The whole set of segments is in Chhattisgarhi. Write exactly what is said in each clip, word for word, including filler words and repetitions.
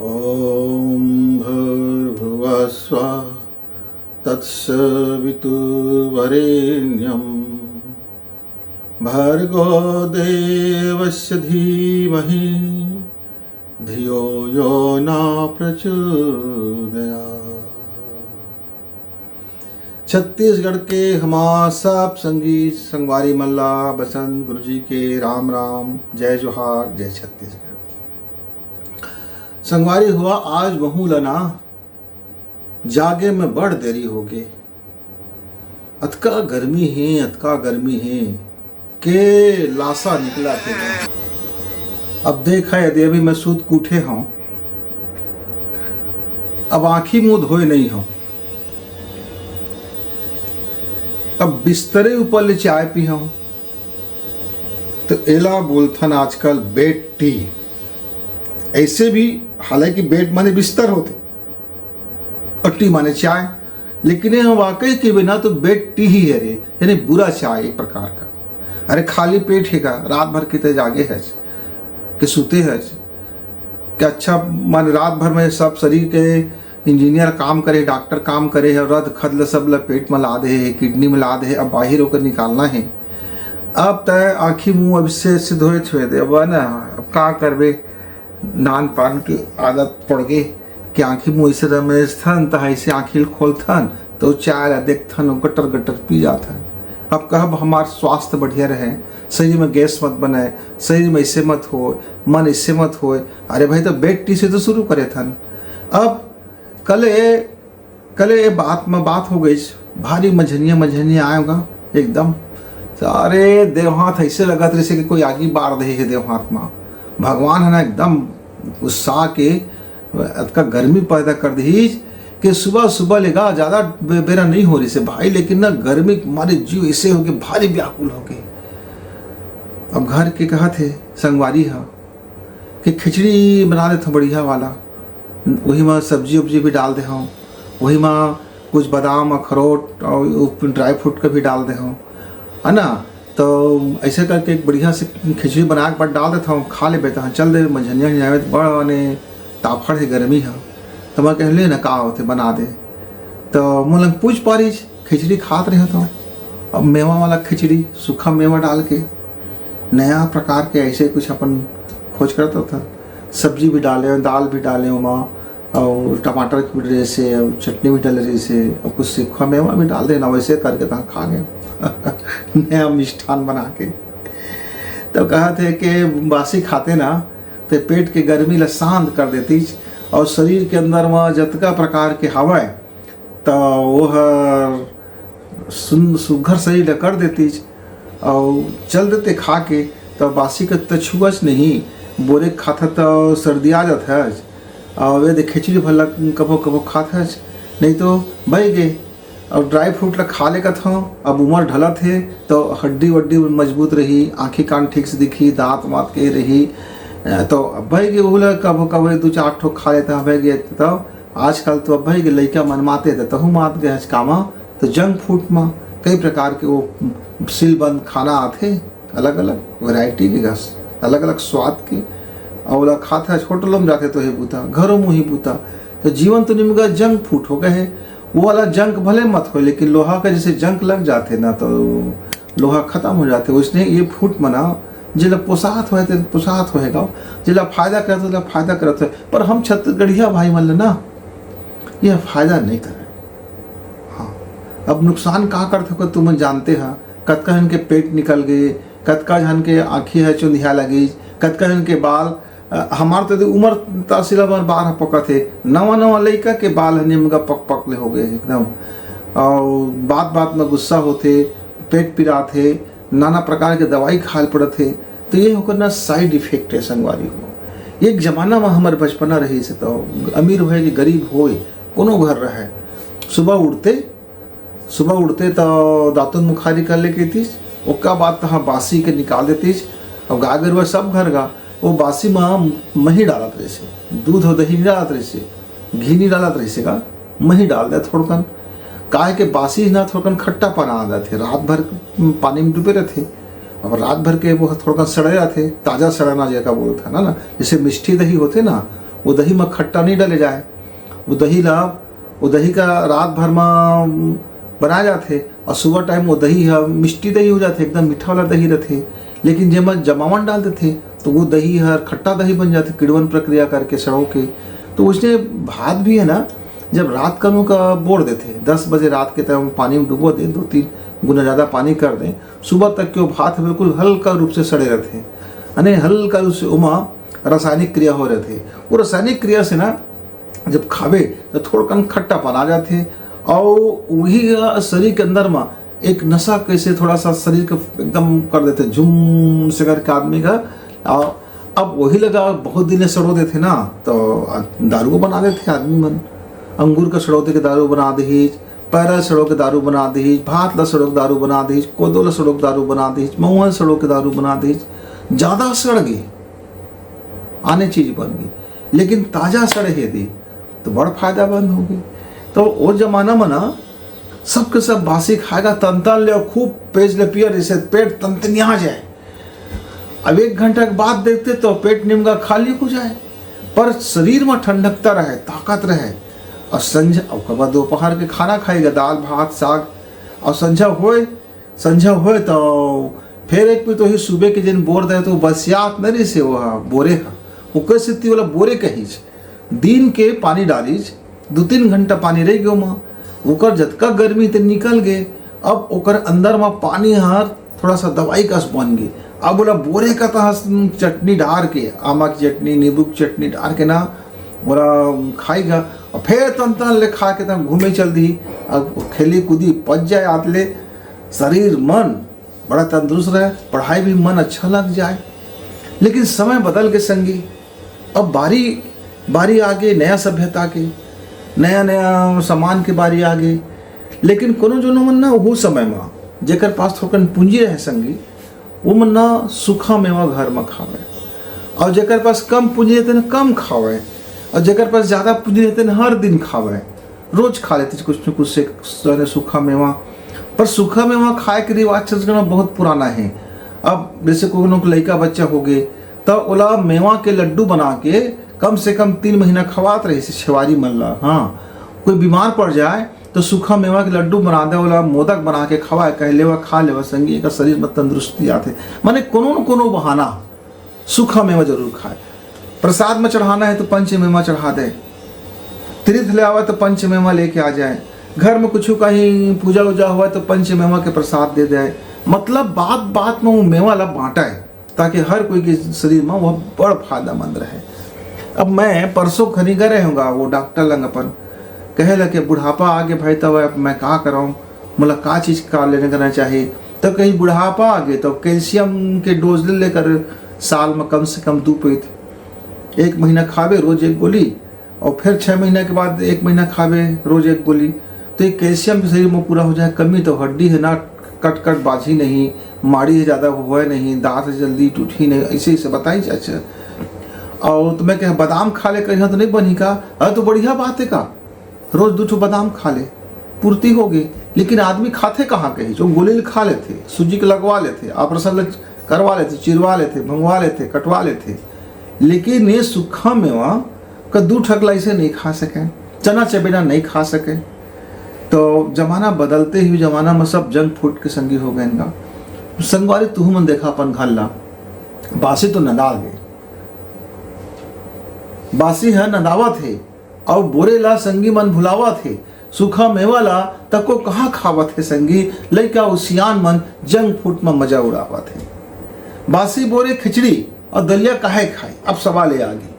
ॐ भूर्भुवः स्वः तत्सवितुर्वरेण्यं भर्गो देवस्य धीमहि धियो यो न प्रचोदयात्। छत्तीसगढ़ के हमार सब संगी संगवारी मन ला बसंत गुरुजी के राम राम, जय जोहार, जय छत्तीसगढ़। संगवारी हुआ, आज महूँ ला ना जागे में बड़ देरी होगे। अतका गर्मी हे, अतका गर्मी हे, के लासा निकला थे। अब देख हे, यदि अभी मैं सूत के उठे हूँ, अब आँखी मुँह धोए नहीं हूँ, अब बिस्तरे ऊपर ले चाय पी हूँ, तो एला बोलथन आजकल bed tea। ऐसे भी, हालांकि bed माने बिस्तर होथे, और tea माने चाय, लेकिन ये वाकई के बिना तो bed tea ही हरे, यानी बुरा चाय एक प्रकार का। अरे, खाली पेट हे का, रात भर के ते जागे हच, के सूते हच, कि अच्छा, माने रात भर में सब शरीर के engineer काम करे, doctor काम करे हे, रद खद ल सब ल पेट में ला दे हे, kidney में ला दे हे, अब बाहिर ओकर निकालना हे। अब तय आँखी मुँह अब से, से धोए छुए दे, अब ना, अब का करबे, नान पान के आदत पड़ गे कि आँखी मुँह ऐसे रमेश थन, त ऐसे आँखी ल खोलथन, तो चाय ला देखथन, गटर गटर पी जाथन। अब कहब हमार स्वास्थ्य बढ़िया रहे, शरीर में गैस मत बनाए, शरीर में ऐसे मत हो, मन ऐसे मत होए। अरे भाई, तो bed tea से तो शुरू करे थन। अब कले, कले ये बात में बात हो गई, भारी मझनिया मझनिया आएगा एकदम। सारे देव हाथ ऐसे लगत रहिसे कि कोई आगी बार दे हे देव हाथ में। भगवान है ना एकदम गुस्सा के अतका गर्मी पैदा कर दीस कि सुबह सुबह लेगा ज्यादा बे-, बेरा नहीं हो रहिसे भाई, लेकिन ना गर्मी के मारे जीव ऐसे हो गए, भारी व्याकुल हो गए। अब घर के कहत हे संगवारी हा कि खिचड़ी बना लेथों बढ़िया वाला, वही में सब्जी उब्जी भी डाल दे हूँ, वही में कुछ बादाम, अखरोट और dry fruit का भी डाल दे हूँ, है ना। तो ऐसे करके एक बढ़िया से खिचड़ी बना के बाद डाल देता हूँ, खा ले बेटा, चल दे मझनिया जावे तो बड़ ने ताफड़ है गर्मी है। तो मैं कह ले ना का होते बना दे। तो मोला पूछ पारिस, खिचड़ी खात रहे तो अब मेवा वाला खिचड़ी, सूखा मेवा डाल के नया प्रकार के ऐसे कुछ अपन खोज करत था। सब्जी भी डाले, दाल भी डाले ओमा, और टमाटर भी रहिसे, और चटनी भी डाले रहिसे, और कुछ सूखा मेवा भी डाल देना, वैसे करके तहाँ खा गए नया मिष्ठान बना के। तो कहत हे कि बासी खाते ना, तो पेट के गर्मी ला शांत कर देतीस, और शरीर के अंदर में जतका प्रकार के हवय, तो वो हर सुन-, सुघर सही ल कर देतीस, अउ चल देते खा के, तो बासी के तो छुअच नहीं, बोरे के खाथा तो सर्दी आ जात है। और ये दे खिचड़ी भला कभो कभो खात है, नहीं तो बह गए। और dry fruit ला खा ले कथों, अब उम्र ढलत हे, तो हड्डी वड्डी मजबूत रही, आँखी कान ठीक से दिखी, दांत वात के रही, तो अब बह गए, वो ला कभो कभो दो चार ठो खा लेता, बह गए। तो आजकल तो अब भाई के लइका मन माते त तहु मात गए हच कामा, तो जंक फूड म कई प्रकार के वो सीलबंद खाना आथे, अलग-अलग वैरायटी के घस, अलग-अलग स्वाद के, अउ ओला खाथे, होटलों में जाथे तो हे बूता, घरों में ही बूता। तो जीवन तो निमगा जंक फूड हो गए हे। वो वाला जंक भले मत हो, लेकिन लोहा का जैसे जंक लग जाथे ना, तो लोहा खत्म हो जाथे। उसने ये फूड मना, जेला पोसात होए ते पोसात होएगा, जेला फायदा करत होए, तेला फायदा करत होए। पर हम छत्तीसगढ़िया भाई मन ल ना, यह फायदा नहीं करे। हाँ, अब नुकसान का करत होगा, तुमन जानते हा, कतका झन के पेट निकल गए, कतका झन के आँखी है चुंधिया लगी, कतका झन के बाल, अ, हमार तो उम्र तहसील हमार बार ह पकत हे, नवा नवा लइका के बाल ह निमगा पक पक ले हो गए एकदम, और बात बात में गुस्सा होथे, पेट पिरात हे, नाना प्रकार के दवाई खाए ल पड़त हे। तो ये ओकर ना साइड इफेक्ट है संगवारी हो। एक जमाना में हमर बचपना रहिस हे, तो अमीर होए कि गरीब होए, कोनो घर रहे, सुबह उठते, सुबह उठते तो दातुन मुखारी कर ले कहितिस, ओका बाद तहाँ बासी के निकाल देतिस। अब गाय गरुवा सब घर गा, वो बासी में मही डालत रहिसे, दूध और दही नहीं डालत रहिसे, घी नहीं डालत रहिसे का, मही डाल दे थोड़कन। काहे के बासी ना थोड़कन खट्टापन आ जाथे, रात भर पानी में डूबे रहथे, अब रात भर के वो थोड़ा सड़े रहथे, ताजा सड़ना जेका बोलथे ना, ना, जैसे मिष्टी दही होथे ना, वो दही में खट्टा नहीं डाले जाए। वो दही ला, वो दही का रात भर में बनाए जाथे और सुबह टाइम वो दही ह मिष्टी दही हो जाथे, एकदम मीठा वाला दही रहथे। लेकिन जेमा जमावन डाल देथे तो वो दही हर खट्टा दही बन जाथे, किड़वन प्रक्रिया करके सड़ो के। तो उसने भात भी है ना, जब रात का नू का बोर देथे, दस बजे रात के टाइम पानी में डुबो दे, दो तीन गुना ज़्यादा पानी कर दे, सुबह तक के वो भात बिल्कुल हल्का रूप से सड़े रहथे, यानी हल्का रूप से ओमा रासायनिक क्रिया हो रहथे। वो रासायनिक क्रिया से ना जब खाबे तो थोड़कन खट्टापन आ जाथे, और वही शरीर के अंदर में एक नशा कैसे थोड़ा सा शरीर को एकदम कर देथे, झुम से करके आदमी का। और अब वही लगा बहुत दिन ले सड़ो देथे ना, तो दारू बना देथे आदमी मन। अंगूर का सड़ो दे के दारू बना दीहिस, पैरा सड़ो के दारू बना दीहिस, भात ला सड़ो के दारू बना दीहिस, कोदो ला सड़ो के दारू बना दीहिस, महुआ सड़ो के दारू बना दीहिस। ज़्यादा सड़ गे, आने चीज बन गे, लेकिन ताजा सड़े हे दी तो बड़ फायदामंद हो गे। तो वो जमाना में ना सबके सब बासी खाएगा, तन तन ले और खूब पेज ले पिया, जैसे पेट तनतनिया जाए। अब एक घंटा के बाद देखते तो पेट निमगा खाली हो जाए, पर शरीर में ठंडकता रहे, ताकत रहे। और संझा, ओकर बाद दोपहर के खाना खाएगा, दाल भात साग, और संझा होए, संझा होए तो फिर एक भी तो ही सुबह के दिन बोर दे तो बसियात नहीं रही से वो बोरे हा, ओकर सेती वाला बोरे कहीच। दिन के पानी डालीच, दो तीन घंटा पानी रह गयो माँ, ओकर जतका गर्मी ते निकल गए। अब ओकर अंदर में पानी हर थोड़ा सा दवाई कस बन गए। अब बोला बोरे का तह चटनी डार के, आमा की चटनी, नींबू की चटनी डार के ना बोला खाएगा। और फिर तन तन ले खा के तन घूमे चल दी। अब खेली कूदी पच जाए आतले, शरीर मन बड़ा तंदुरुस्त रहे, पढ़ाई भी मन अच्छा लग जाए। लेकिन समय बदल के संगी, अब बारी बारी आगे नया सभ्यता के, नया नया सामान के बारी आगे। लेकिन कोनो जोनो मन ना वो समय में जेकर पास थोकन पूंजी रहे संगी, वो मन ना सूखा मेवा घर में खावे, और जेकर पास कम पूंजी रहते ना कम खावे, और जेकर पास ज़्यादा पूंजी रहते ना हर दिन खावे। रोज खा लेते कुछ न कुछ से सूखा मेवा। पर सूखा मेवा खाए के रिवाज छत्तीसगढ़ में बहुत पुराना है। अब जैसे कोनो के लइका बच्चा हो गए, तो ओला मेवा के लड्डू बना के कम से कम तीन महीना खवात रहे से छेवारी मन ला। हाँ, कोई बीमार पड़ जाए तो सूखा मेवा के लड्डू बना दे, ओला मोदक बना के खवाए, कह लेवा खा लेवा संगी, एक शरीर में तंदुरुस्ती आते। माने कोनो न कोनो बहाना सूखा मेवा जरूर खाए। प्रसाद में चढ़ाना है तो पंच मेवा चढ़ा दे, तीर्थ ले आवे तो पंच मेवा लेके आ जाए, घर में कुछ कहीं पूजा उजा हुआ तो पंच मेवा के प्रसाद दे दे। मतलब बात बात में वो मेवा ला बांटा है, ताकि हर कोई के शरीर में वह बड़ फायदामंद रहे। अब मैं परसों खनी गए रहूँगा वो डॉक्टर लंग अपन, कहे लगे बुढ़ापा आगे भाई, तब अब मैं का कराऊँ, मोला का चीज का लेने करना चाहिए। तो कहीं बुढ़ापा आगे तो कैल्शियम के डोज ले लेकर साल में कम से कम दो पीत, एक महीना खावे रोज एक गोली, और फिर छः महीना के बाद एक महीना खावे रोज एक गोली। तो ये कैल्शियम के शरीर में पूरा हो जाए कमी, तो हड्डी है ना कट कट बाझी नहीं, माड़ी है ज़्यादा हुए नहीं, दांत जल्दी टूटी नहीं, ऐसे ऐसे बताई। अच्छा, और तो मैं कह बादाम खा ले कहीं तो नहीं बनी का? अरे तो बढ़िया बात है का, रोज दो ठो बादाम खा ले, पूर्ति हो गई। लेकिन आदमी खाथे कहाँ कहीं, जो गोली खा लेथे, सूजी के लगवा लेथे, ऑपरेशन ल-, करवा लेथे, चिरवा लेथे, भंगवा लेथे, कटवा लेथे। लेकिन ये सूखा मेवा का दू ठकला इसे नहीं खा सके, चना चबेना नहीं खा सके। तो जमाना बदलते ही जमाना में सब जंक फूड के संगी हो गए इनका। संगवारी तुहू मन देखा अपन घर ला, बासी तो नदा गए, बासी है नदावत है, अउ बोरे ला संगी मन भुलावत हे, सूखा मेवा ला तको कहाँ खावत हे संगी, लइका अउ सियान मन जंक फूड म मजा उड़ावत हे। बासी बोरे खिचड़ी अउ दलिया काहे खाए, अब सवाल ये आगे।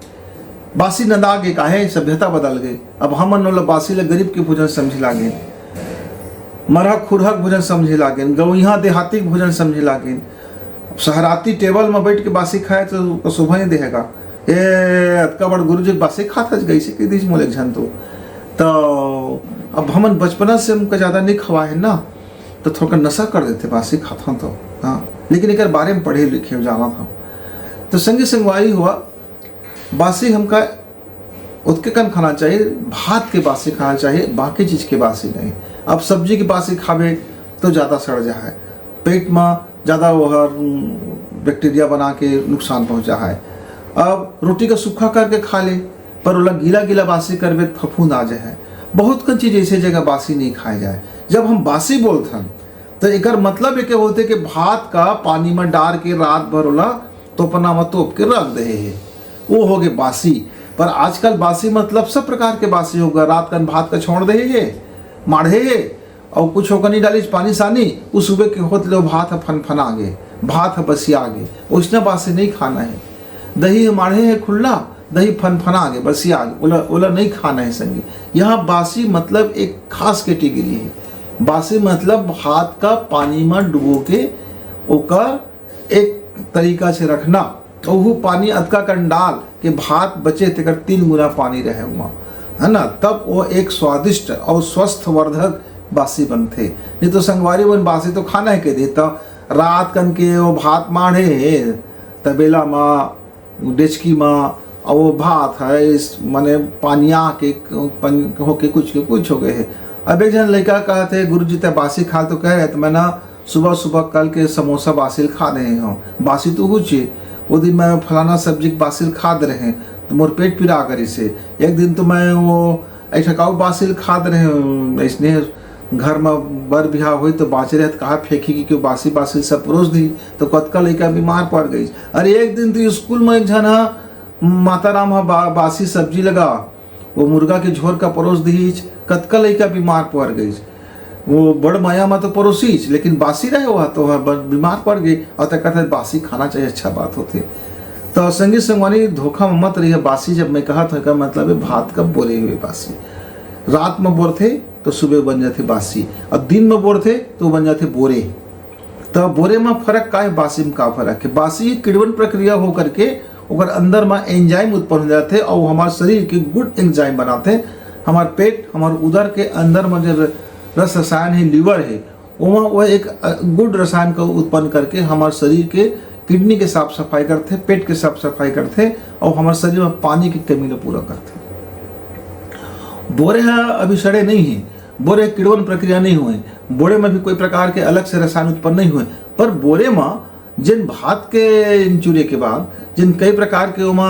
बासी नंदा गे काहे, सभ्यता बदल गई। अब हमन ओला बासी ला गरीब के भोजन समझे लागेन, मरहा खुरहा के भोजन समझे लागेन, गौइहा देहाती के भोजन समझे लागेन। अब सहराती टेबल में बैठ के बासी खाए तो ओकर शोभा नहीं देहेगा। ए, अतका बड़ गुरु जी बासी खात हस, कैसे कह दीस मोले एक झन तो। तो अब हमन बचपना से हमका ज़्यादा नहीं खवाए है ना, तो थोड़ा नशा कर देते बासी खात हन तो। हाँ, लेकिन एकर बारे में पढ़े लिखे हो, जानत हन। तो संगी संगवारी हुआ, बासी हमका ओतके कन खाना चाहिए, भात के बासी खाना चाहिए, बाकी चीज के बासी नहीं। अब सब्जी के बासी खाबे तो ज्यादा सड़ जाए, पेट में ज़्यादा वो हर बैक्टीरिया बना के नुकसान पहुँचा है। अब रोटी का सूखा करके खा ले, पर ओला गीला गीला बासी करबे त फफूंद आ जाए है। बहुत कन चीज ऐसे जगह बासी नहीं खाए जाए। जब हम बासी बोलथन, तो एकर मतलब ये के होते कि भात का पानी में डार के रात भर ओला तोपना में तोप के रख दे हे, वो हो गए बासी। पर आजकल बासी मतलब सब प्रकार के बासी हो गए। रात कन भात का छोड़ दे हे, माढ़े हे, और कुछ ओकर नहीं डालिस पानी सानी, उ सुबह के होत ले वो भात ह फनफना गे, भात ह बसिया गे। ओइसना बासी नहीं खाना है। दही ह माढ़े है खुल्ला, दही फनफना गे, बसिया गे, ओला, ओला नहीं खाना है संगी। यहाँ बासी मतलब एक खास कैटेगरी है। बासी मतलब भात का पानी में डुबो के ओकर एक तरीका से रखना, ओहू पानी अतका कन डाल के भात बचे तेकर तीन गुना पानी रहे उमा, है ना, तब वो एक स्वादिष्ट और स्वस्थवर्धक बासी बनथे। नहीं तो संगवारी मन बासी तो खाना है के दे, तो रात कन के वो भात माढ़े हे तबेला मा, डेचकी मा, और वो भात है इस माने पानिया के पन, होके कुछ के कुछ हो गए है। अब एक जन लड़का कहते, "गुरुजी ते बासी खा," तो कह रहे, तो मैं ना सुबह सुबह कल के समोसा बासिल खा रहे हो, बासी तो हुई। वो दिन मैं फलाना सब्जी के बासिल खा दे रहे, तो मोर पेट पिरा करिस हे। एक दिन तो मैं वो ऐसा काऊ बासिल खा दे रहे, ऐसने घर में बर बिहाव हुई तो बाँचे रहे, तो कहा फेंकी कि क्यों बासी बासिल सब परोस दी, तो कतका लइका बीमार पड़ गई। अरे एक दिन तो स्कूल में एक झन हा माता राम हा बा, बासी सब्जी लगा, वो मुर्गा के झोर का परोस दीच, कतका लइका बीमार पड़ गई। वो बड़ माया में तो परोसीच, लेकिन बासी रहे हुआ तो हर बर बीमार पड़ गई। और तक कहते बासी खाना चाहिए, अच्छा बात होते। तो संगी संगवारी धोखा में मत रहिए। बासी जब मैं कहा था, का मतलब है भात का बोरे हुए बासी। रात में बोरथे तो सुबह बन जाते बासी, और दिन में बोरथे तो बन जाते बोरे। तो बोरे में फर्क का है, बासी में का फर्क है? बासी किड़वन प्रक्रिया हो करके ओकर अंदर में एंजाइम उत्पन्न हो जाते और हमारे शरीर के गुड एंजाइम बनाते। हमारे पेट, हमारे उदर के अंदर में जो रस रसायन है, लिवर है, ओमा वो एक गुड रसायन का उत्पन्न करके हमारे शरीर के किडनी के साफ सफाई करते, पेट के साफ सफाई करते और हमारे शरीर में पानी की कमी ला पूरा करते। बोरे हा अभी सड़े नहीं है, बोरे किड़वन प्रक्रिया नहीं हुए, बोरे में भी कोई प्रकार के अलग से रसायन उत्पन्न नहीं हुए, पर बोरे में जिन भात के चूरे के बाद जिन कई प्रकार के ओमा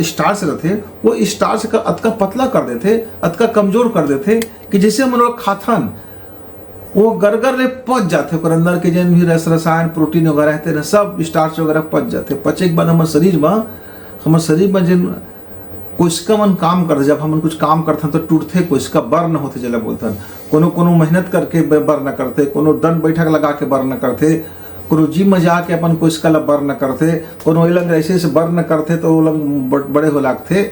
स्टार्च रहते, वो स्टार्च का अतका पतला कर देते, अतका कमजोर कर देते कि जैसे हम लोग खाथन, वो गरगर ले पच जाते, ओकर अंदर के जिन भी रस रसायन, प्रोटीन वगैरह रहते ना, सब स्टार्च वगैरह पच जाते। पचे के बाद हमारे शरीर में, हमारे शरीर में जिन कोशिका मन काम करथे, जब हमन कुछ काम करथन तो टूटथे, कोशिका बर्न होथे, जेला बोलथन। कोनो कोनो मेहनत करके बर्न करथे, कोनो दंड बैठक लगा के बर्न करथे, कोनो जिम में जाके अपन कोशिका ला बर्न करथे, कोनो एलंग ऐसे ऐसे बर्न करथे तो ओलंग बड़े हो लागथे।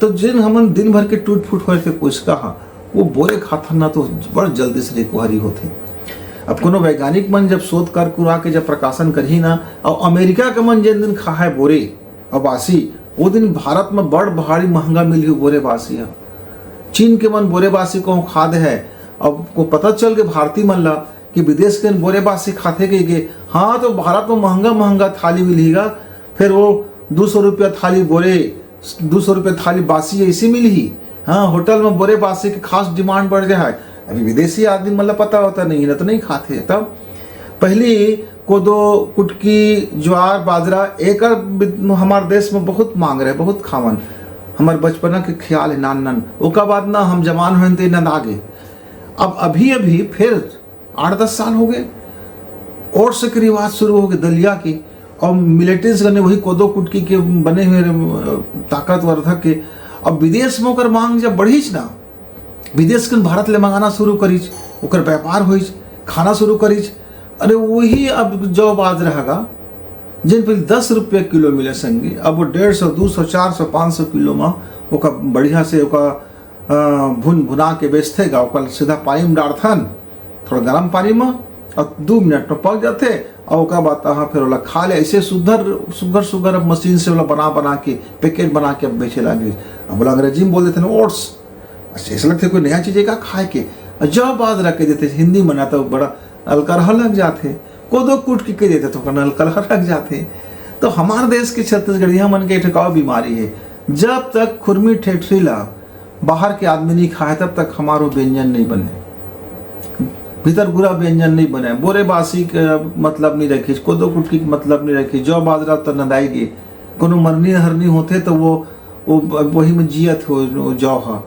तो जिन हमन दिन भर के टूट फूट होए के कोशिका हा, वो बोरे खाथन ना तो बड़ जल्दी से रिकवरी होथे। अब कोनो वैज्ञानिक मन जब शोध कर कुरा के जब प्रकाशन करही ना, और अमेरिका के मन जिन दिन खाए बोरे, अबासी, वो दिन भारत में बड़ भारी महंगा मिलही बोरे बासी ह। चीन के मन बोरे बासी कहूँ खा दे है। अब को पता चल के भारतीय मन ला कि विदेश के बोरे बासी खाथे के, के हाँ, तो भारत में महंगा महंगा थाली मिलही गा, फिर वो दो सौ रुपया थाली बोरे, दो सौ रुपया थाली बासी ऐसी मिलही। हाँ, होटल में बोरे बासी के खास डिमांड बढ़ जाए है। अभी विदेशी आदमी मतलब पता होता नहीं है ना, तो नहीं खाते। तब पहली कोदो, कुटकी, ज्वार, बाजरा, एकर बि-, हमार देश में बहुत मांग रहे, बहुत खावन। हमार बचपना के ख्याल है नान नान। ओकर बाद ना हम जवान होन ते नंदा गे। अब अभी अभी फिर आठ दस साल हो गए, ओट्स के रिवाज शुरू हो गए, दलिया के, और मिलेटिस गने वही कोदो कुटकी के बने हुए, अ, ताकतवर्धक के। अब विदेश में ओकर मांग जब बढ़ीच ना, विदेश के भारत ले मंगाना शुरू करीच, ओकर व्यापार होइच, खाना शुरू करीच। अरे वही अब जौ बाजरा गा, जिन पहले दस रुपये किलो मिले संगी, अब वो डेढ़ सौ, दो सौ, चार सौ, पाँच सौ किलो में ओका बढ़िया से ओका, अ, भुन भुना के बेचथे गा, ओकर सीधा पानी में डारथन, थोड़ा गर्म पानी में, और दो मिनट में पक जाथे। और ओकर बाद तहाँ फिर ओला खा ले, ऐसे सुघर सुघर सुघर अब मशीन से ओला बना बना के, पैकेट बना के अब बेचे लागे। अब ओला अंग्रेजी में बोल देथे ना ओट्स। अच्छा, ऐसा लगता है कोई नया चीज है का खाए के। और जब बात रख के देते हिंदी में ना तो बड़ा अलकरहा लग जाते, कोदो कूट के कह देते तो ओकर अलकरहा लग जाते। तो हमारे देश के छत्तीसगढ़िया मन के एक ठो बीमारी है, जब तक खुरमी ठेठरी ला बाहर के आदमी नहीं खाए तब तक हमारो व्यंजन नहीं बने। भीतर गुरा व्यंजन नहीं बने, बोरे बासी के मतलब नहीं रखिस, कोदो कुटकी के मतलब नहीं रखिस, जौ बाजरा तो नंदाई गे, कोनो मरनी हरनी होथे तो वो वो वही में जियत हो, वो जौ ह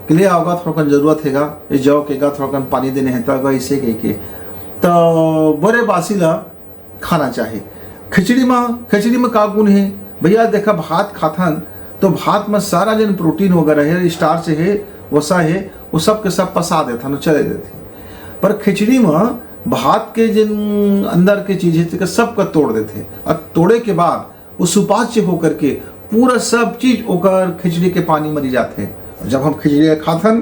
कि ले आओगा, थोड़कन जरूरत हेगा, ये जौ के गा थोड़कन पानी देने हेता गा, इसे कह के। तो बोरे बासी ला खाना चाही। खिचड़ी में, खिचड़ी में का गुण है भैया? देखा, भात खाथन तो भात में सारा जन प्रोटीन वगैरह है, स्टार्च है, वसा है, वो सब के सब पसा देथन, चले देथे। पर खिचड़ी में भात के जिन अंदर के चीज है, तेकर सबका तोड़ देथे, और तोड़े के बाद वो सुपाच्य होकर के पूरा सब चीज ओकर खिचड़ी के पानी मरी जाथे। जब हम खिचड़ी खाथन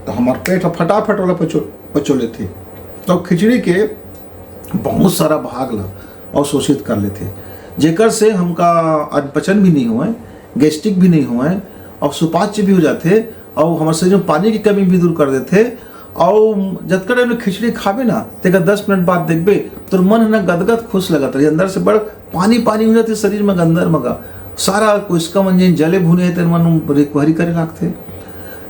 तो हमार पेट ह फटाफट वाला पचो पचो लेथे। तो खिचड़ी के बहुत सारा भाग ला अवशोषित कर लेथे, जेकर से हमका अन्न पचन भी नहीं होए, गैस्ट्रिक भी नहीं होए, और सुपाच्य भी हो जाथे, और हमारे शरीर में पानी की कमी भी दूर कर देथे। और जतका टाइम खिचड़ी खाबे ना, तेकर दस मिनट बाद देखबे, तोर मन है ना गदगद खुश लगत रही, अंदर से बड़ पानी पानी हो जाथे शरीर में, अंदर में गा सारा कोशिका मन जेन जले भुने हे, तेन मन रिकवरी करे लागथे।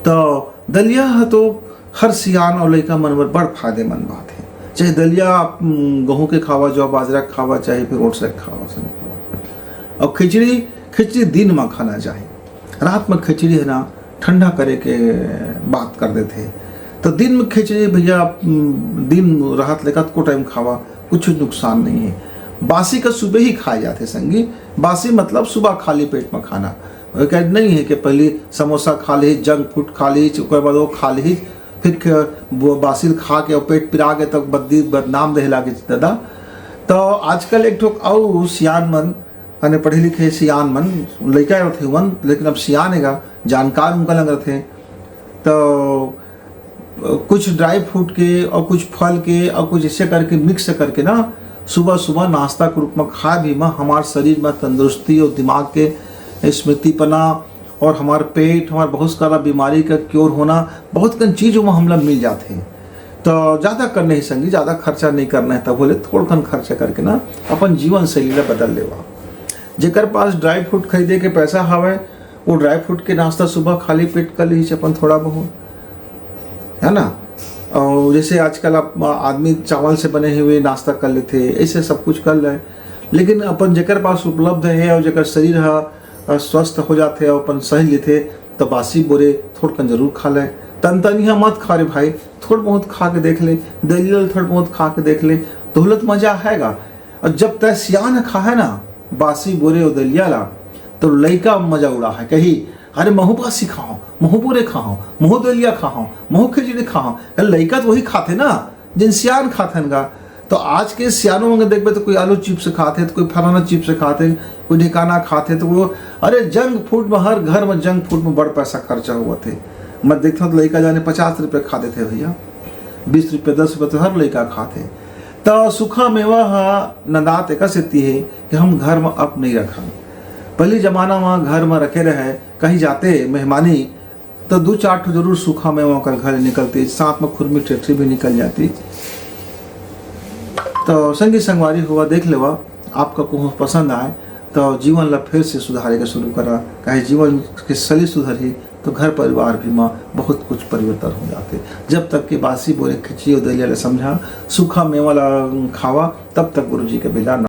तो दलिया ह तो हर सियान और लइका मन बर बड़ फायदेमंद बात है। चाहे दलिया आप, उम, गहूं के खावा, जौ बाजरा के खावा, चाहे फिर ओट्स के खावा, सब खावा। और खिचड़ी, खिचड़ी दिन में खाना चाही। रात में खिचड़ी है ना, ठंडा करे के बात कर देथे। तो दिन में खिचड़ी भैया, उम, दिन रात ले कतको टाइम खावा, कुछ नुकसान नहीं है। बासी का सुबह ही खाए जाथे संगी। बासी मतलब सुबह खाली पेट में खाना। वो कह नहीं है कि पहले समोसा खा ली, जंक फूड खा ली, ओकर बाद वो खा ली, फिर ख-, वो बासी खा के वो पेट पिरा के तब बद्दी बदनाम देहे लागे दादा। तो आजकल एक ठो अउ सियान मन, माने पढ़े लिखे सियान मन, लइका होथे हुवन, लेकिन अब सियान हेगा, जानकार उनका लग रथे। तो कुछ ड्राई फ्रूट के और कुछ फल के और कुछ ऐसे करके मिक्स करके ना, सुबह सुबह नाश्ता के रूप में खा भी में हमार शरीर में तंदुरुस्ती और दिमाग के स्मृतिपना और हमार पेट, हमार बहुत सारा बीमारी का क्योर होना, बहुत कन चीज में हमला मिल जाथे। तो ज़्यादा करने ही संगी, ज़्यादा खर्चा नहीं करना है, तब बोले थोड़कन खर्चा करके ना अपन जीवन शैली ला बदल लेवा। जेकर पास ड्राई फ्रूट खरीदे के पैसा हवे, वो ड्राई फ्रूट के नाश्ता सुबह खाली पेट कर लीजिए अपन थोड़ा बहुत, है ना। और जैसे आजकल आप, आदमी चावल से बने हुए नाश्ता कर लेथे, ऐसे सब कुछ कर ले। लेकिन अपन जेकर पास उपलब्ध है और जेकर शरीर ह, अ, स्वस्थ हो जाथे और अपन सह लेथे, तो बासी बोरे थोड़कन जरूर खा ले। तनतनिया मत खा रे भाई, थोड़ बहुत खा के देख ले, दलिया ल थोड़ बहुत खा के देख ले, तोहला त मजा आएगा। और जब तय सियान खा है ना बासी बोरे और दलिया ला, तो लइका मजा उड़ा है, कही, "अरे महू बासी खाओ, महू बोरे खाओ, महू दलिया खाओ, महू खिचड़ी खाओ।" अरे लइका तो वही खाथे ना, जिन सियान खाथन गा। तो आज के सियानो में देखबे तो कोई आलू चिप्स खाथे, तो कोई फलाना चिप्स खाथे, कोई ढिकाना खाथे, तो वो, अरे जंक फूड में, हर घर में जंक फूड में बड़ पैसा खर्चा हुआ थे। मैं देखता हूँ तो लइका जाने पचास रुपये खा देथे भैया, बीस रुपये, दस रुपये तो हर लइका खाथे। तो सूखा मेवा ह नंदात एकर सेती हे कि हम घर में अब नहीं रखन। पहली जमाना में घर में रखे रहे, कहीं जाते मेहमानी तो दू चार ठो जरूर सूखा मेवा ओकर घर निकलती, साथ में खुरमी टेटरी भी निकल जाती। तो संगी संगवारी हुआ देख लेवा, आपका कुछ पसंद आए तो जीवन ला फिर से सुधारे के शुरू करा, काहे जीवन के शैली सुधरही तो घर परिवार भी में बहुत कुछ परिवर्तन हो जाथे। जब तक कि बासी बोरे खिचड़ी और दलिया ला समझा, सूखा मेवा ला खावा, तब तक गुरु जी के बिदा